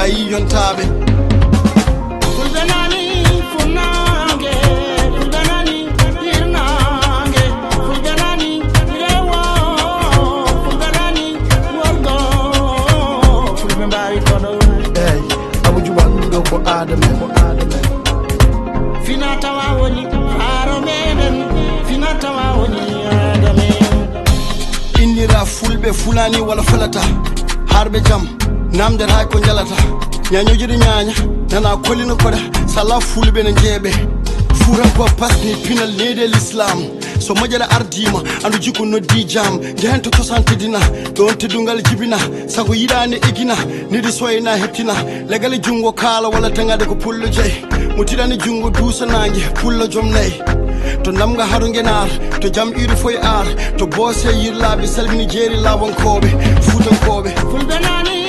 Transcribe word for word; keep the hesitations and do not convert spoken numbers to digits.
Ayi yontaaɓe. Fulɓe nani funnaange, fulɓe nani hirnaange, fulɓe nani rewo, fulɓe nani worgo, fulɓe mbaawi koɗo. Eyi, Abu Juba ɗum ɗo ko Adama, ko Adama. Fina tawa woni faaro meɗen, fina tawa woni Adama. Innira fulɓe fulani wala falata, harɓe jam. Namdata ko jalata, ñañojiɗo ñaña, nana kolino koɗa, sala fulɓe no jeeɓe. Fuuranko pasni pinal nede l'islam. So moƴƴere ardima, andu jikku noddi jam. Jehen to cosaan teddina, ɗon teddungal jibina. Sago yiɗani egina, nidi soyna hettina. Legale jungo kala wala tangade ko pullo jeyi. Mo tiɗani jungo duusa nange, pullo jom nayi. To ndamga haɗo ngenaar, to jam iri foy aar. To boose yirlaaɓe salmini jeeri laawankoɓe, fuutankooɓe. Fulɓe nani